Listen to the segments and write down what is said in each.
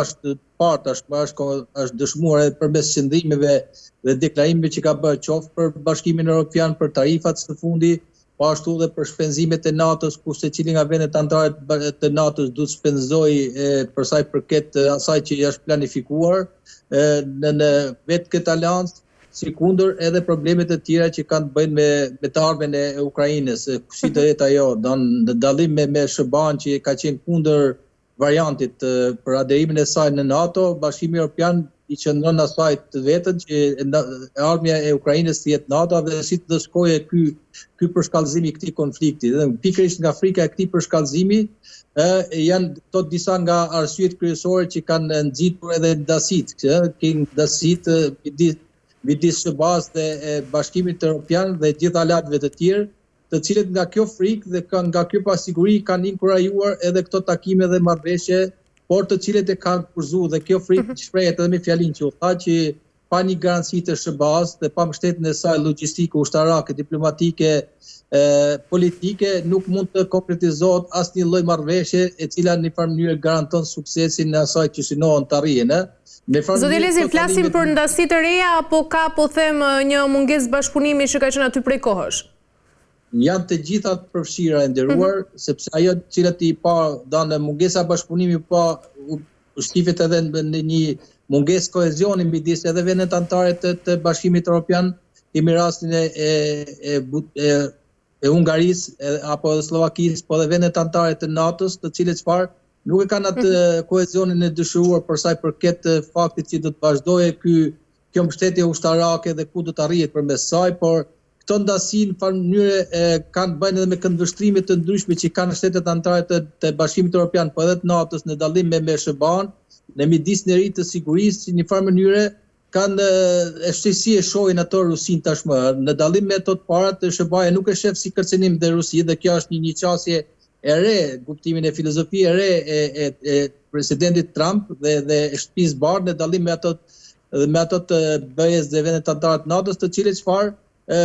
është parë tashmë është është dëshmuar edhe përmes qëndrimeve dhe deklarimeve që ka bërë qoftë për Bashkimin Evropian për tarifat së fundi, po ashtu edhe për shpenzimet e NATO-s, ku secili nga vendet anëtare të NATO-s duhet të shpenzojë për sa i përket asaj që i është planifikuar në në vetë këtë aleancë, sikundër edhe problemet e tjera që kanë të bëjnë me me të ardhmen e Ukrainës, si do jetë ajo, do në dallim me me SHBA-n që ka qenë kundër variantit për aderimin e saj në NATO, Bashkimi Evropian i qëndron asaj të vetën që e ardhmja e Ukrainës të jetë NATO dhe si të shkojë ky ky përshkallëzim i këtij konflikti. Dhe pikërisht nga frika e këtij përshkallëzimi ë janë këto disa nga arsyet kryesore që kanë nxitur edhe ndasitë, që kemi ndasitë midis midis SHBA-s dhe Bashkimit Evropian dhe gjithë aleatëve të tjerë, të cilët nga kjo frikë dhe nga kjo pasiguri kanë inkurajuar edhe këto takime dhe marrëveshje, por të cilët e kanë kushtëzuar dhe kjo frikë mhm. shprehet edhe me fjalinë që u tha që pa një garanci të SHBA-s dhe pa mbështetjen e saj logjistike, ushtarake, diplomatike, e, politike, nuk mund të konkretizohet asnjë lloj marrëveshje e cila në një farë mënyrë garanton suksesin e asaj që synohen të arrihen, ë. Në farë Zoti Elezi, flasim për ndasi të reja apo ka po them një mungesë bashkëpunimi që ka qenë aty prej kohësh? Janë të gjitha të përfshira e nderuar, mm -hmm. sepse ajo të cilat i pa danë mungesa bashkëpunimi pa u shtifet edhe në një mungesë kohezioni midis edhe vendet anëtare të, të Bashkimit Evropian, kemi rastin e e e, e, e Hungarisë e, apo edhe Sllovakisë, po edhe vendet anëtare të NATO-s, të cilët çfarë nuk e kanë atë mm -hmm. kohezionin e dëshiruar për sa i përket faktit që do të vazhdojë ky kjo mbështetje ushtarake dhe ku do të arrihet përmes saj, por Këto ndasi në farë mënyre e, kanë të bëjnë edhe me këndvështrime të ndryshme që kanë shtetet anëtare të, të Bashkimit Evropian, po edhe të NATO-s në dallim me me SHBA-n, në mjedisin e ri të sigurisë, që në farë mënyre kanë e si si e shohin ato Rusinë tashmë. Në dallim me ato të parat, SHBA-ja nuk e shef si kërcënim dhe Rusi dhe kjo është një një qasje e re, kuptimin e filozofi e re e, e, e presidentit Trump dhe dhe e shtëpisë bardhë në dallim me ato dhe me ato të BE-së dhe vendet anëtare të NATO-s, të cilët çfarë ë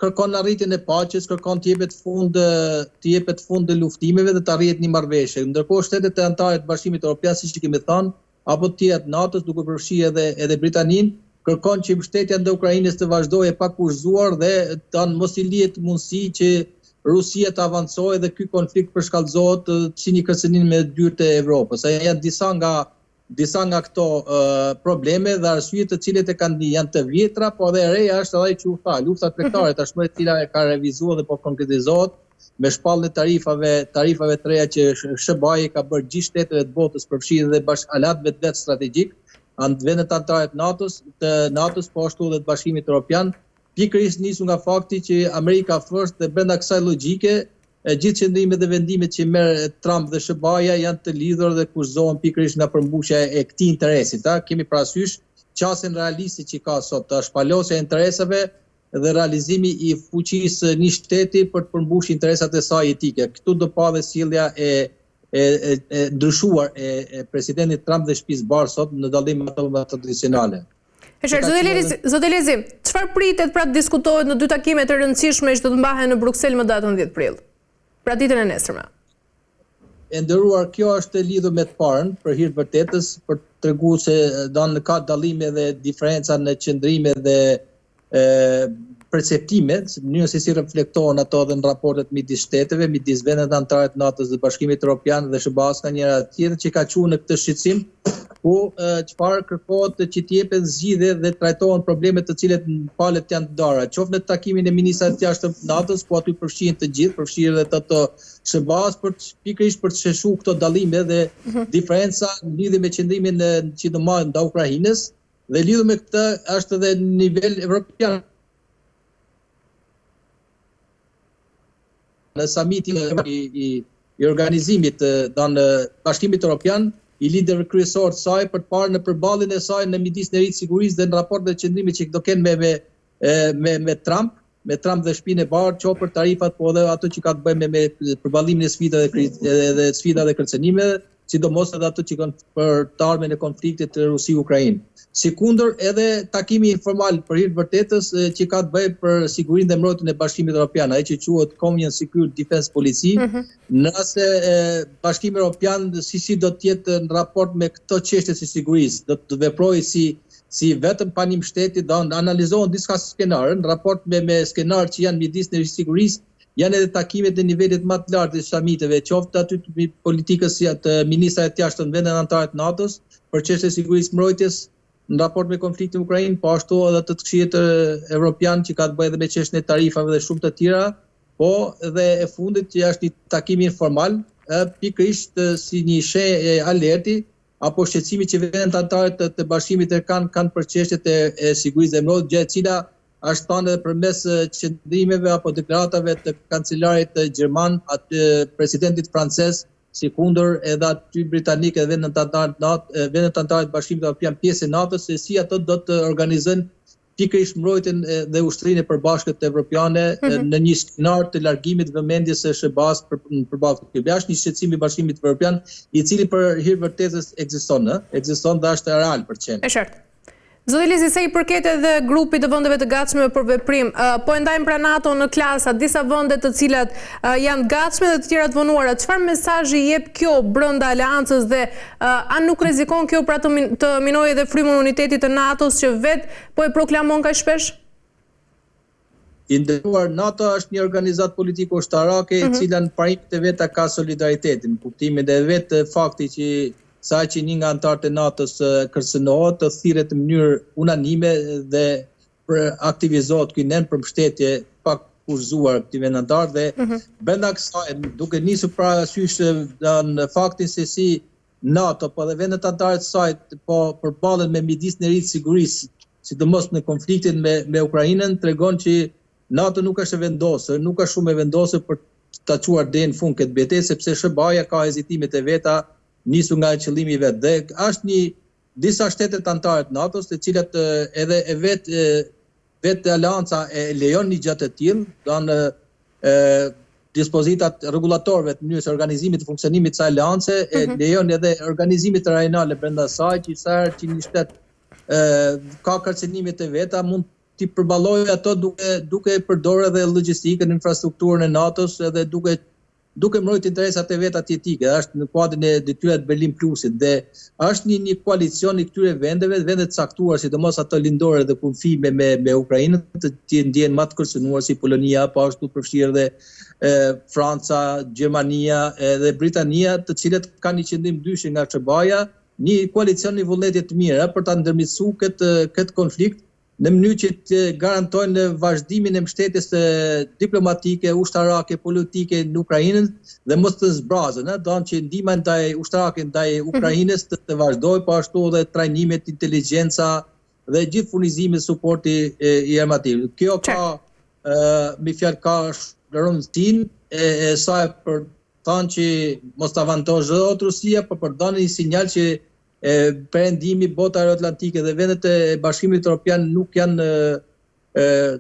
kërkon arritjen e paqes, kërkon të jepet fund të jepet fund luftimeve dhe të arrihet një marrëveshje. Ndërkohë shtetet e anëtare të Bashkimit Evropian, siç e kemi thënë, apo të tjera të NATO-s, duke përfshirë edhe edhe Britaninë, kërkon që mbështetja ndaj Ukrainës të vazhdojë e pakushtëzuar dhe të mos i lihet mundësi që Rusia të avancojë dhe ky konflikt përshkallëzohet si një kërcënim me dyert e Evropës. Ajo janë disa nga disa nga këto probleme dhe arsye të cilët e kanë janë të vjetra, po edhe e reja është edhe ajo që u tha, lufta tregtare mhm. tashmë e cila e ka revizuar dhe po konkretizohet me shpalljen e tarifave, tarifave të reja që SHBA-ja ka bërë gjithë shteteve të botës, përfshirë edhe bashk aleatëve të vet strategjik, vendet anëtare të NATO-s, të NATO-s po ashtu edhe të Bashkimit Evropian, pikërisht nisur nga fakti që Amerika First dhe brenda kësaj logjike e gjithë qëndrimet dhe vendimet që merr Trump dhe SHBA-ja janë të lidhur dhe kushtëzohen pikërisht nga përmbushja e këtij interesi. Ta kemi parasysh qasjen realiste që ka sot, ta shpalosja e interesave dhe realizimi i fuqisë së një shteti për të përmbushur interesat e saj etike. Këtu do pa dhe sjellja e e, e, e ndryshuar e, e presidentit Trump dhe shtëpisë bardhë sot në dallim me ato më tradicionale. E qartë, zoti Elezi, zoti Elezi, çfarë pritet pra të diskutohet në dy takime të rëndësishme që do të mbahen në Bruksel më datën 10 prill? Pra ditën e nesërme. E nderuar, kjo është e lidhur me të parën, për hir të vërtetës, për të treguar se do ka dallime dhe diferenca në qëndrime dhe e, perceptimet, mënyrën se si reflektohen ato edhe në raportet midis shteteve, midis vendeve anëtare të NATO-s dhe Bashkimit Evropian dhe SHBA-s nga njëra tjetër që ka çuar në këtë shqetësim, ku çfarë kërkohet që të jepen zgjidhje dhe trajtohen problemet të cilat palët janë të ndara, qoftë në takimin e ministrave të jashtëm të NATO-s, ku aty përfshihen të gjithë, përfshirë edhe të të SHBA-s për pikërisht për të sheshuar këto dallime dhe mhm. diferenca në lidhje me qëndrimin që do marrin ndaj Ukrainës, Dhe lidhur me këtë është edhe në nivel evropian. Në samitin i, i, i organizimit të danë Bashkimit Evropian, i liderëve kryesorë të saj për të parë në përballjen e saj në mjedisin e ri të sigurisë dhe në raport dhe qëndrimet që do kenë me me me me Trump, me Trump dhe Shtëpinë e Bardhë, qoftë për tarifat, po edhe ato që ka të bëjë me me përballimin e sfidave dhe dhe sfidave dhe kërcënimeve. sidomos edhe ato që kanë për të ardhmen e konfliktit të Rusi-Ukrainë. Sikundër edhe takimi informal për hir të vërtetës që ka të bëjë për sigurinë dhe mbrojtjen e Bashkimit Evropian, ai që quhet Common Security Defense Policy, mm -hmm. nëse Bashkimi Evropian si si do të jetë në raport me këto çështje të sigurisë, do të veprojë si si vetëm pa një mbështetje, do analizohen disa skenarë në raport me me skenarë që janë midis në sigurisë Janë edhe takimet e nivelit më të lartë të samiteve, qoftë aty të politikës si të ministrave të jashtëm të vendeve anëtare të NATO-s për çështje të sigurisë mbrojtjes në raport me konfliktin në Ukrainë, po ashtu edhe të Këshillit Evropian që ka të bëjë edhe me çështjen e tarifave dhe shumë të tjera, po dhe e fundit që është një takim informal, ë pikërisht si një shenjë e alerti apo shqetësimi që vendet anëtare të, të Bashkimit Evropian kanë për çështjet e, e sigurisë dhe mbrojtjes, gjë e cila është thënë edhe përmes qëndrimeve apo deklaratave të kancelarit gjerman, atë presidentit francez, sikundër edhe aty britanik edhe vendet anëtare vendet anëtare të Bashkimit Evropian pjesë e NATO-s se si ato do të organizojnë pikërisht mbrojtjen dhe ushtrinë e përbashkët evropiane mm -hmm. në një skenar të largimit të vëmendjes së SHBA-s për përballë këtij. Është një shqetësim i Bashkimit Evropian, i cili për hir vërtetës ekziston, ë, ekziston dhe është real për qenë. Është qartë. Zoti Elezi, sa i përket edhe grupit të vendeve të gatshme për veprim, po e ndajmë pra NATO në klasa, disa vende të cilat janë të gatshme dhe të tjera të vonuara. Çfarë mesazhi jep kjo brenda aleancës dhe a nuk rrezikon kjo pra të të minojë edhe frymën e unitetit të NATO-s që vetë po e proklamon kaq shpesh? I nderuar, NATO është një organizatë politiko-ushtarake e mhm. cila në parimet e veta ka solidaritetin, kuptimin dhe vetë fakti që sa që një nga anëtarët e NATO-s kërcënohet të thirret në mënyrë unanime dhe për aktivizohet ky nen për mbështetje pa kushtëzuar këtij vend anëtar dhe mm -hmm. brenda kësaj duke nisur parasysh në faktin se si NATO po dhe vendet anëtare të saj po përballen me mjedisin e ri të sigurisë sidomos në konfliktin me me Ukrainën, tregon që NATO nuk është e vendosur, nuk është shumë e vendosur për ta çuar deri në fund këtë betejë, sepse SHBA-ja ka hezitimet e veta nisur nga qëllimi i vet. Dhe është një disa shtete të anëtare të NATO-s, të cilat edhe e vetë vetë aleanca e lejon një gjë të tillë, do në dispozitat rregullatorëve të mënyrës së organizimit të funksionimit të kësaj aleance e mm -hmm. lejon edhe organizimet rajonale brenda saj që sa herë që një shtet ka kërcënimet e veta, mund t'i përballojë ato duke duke përdorur edhe logjistikën, infrastrukturën e NATO-s edhe duke duke mbrojtur interesat e veta jetike, është në kuadrin e detyrave të Berlin Plusit dhe është një një koalicion i këtyre vendeve, vende të caktuara, sidomos ato lindore dhe kufi me me, me Ukrainën, të të ndjehen më të kërcënuar si Polonia, po ashtu përfshirë edhe e, Franca, Gjermania edhe Britania, të cilët kanë një qëndrim ndryshe nga SHBA-ja, një koalicion i vullnetit të mirë për ta ndërmjetësuar këtë këtë konflikt në mënyrë që të garantojnë vazhdimin e mbështetjes diplomatike, ushtarake, politike në Ukrainën dhe mos të zbrazen, ëh, do që ndihma ndaj ushtarake ndaj mhm. Ukrainës të, të vazhdojë, po ashtu edhe trajnimet, inteligjenca dhe gjithë furnizimi, suporti i armatimit. Kjo ka ë me fjalë ka rëndësinë e, e saj për thanë që mos ta avantazhohet Rusia, por për dhënë një sinjal që e perëndimi, bota euroatlantike dhe vendet e Bashkimit Evropian nuk janë e,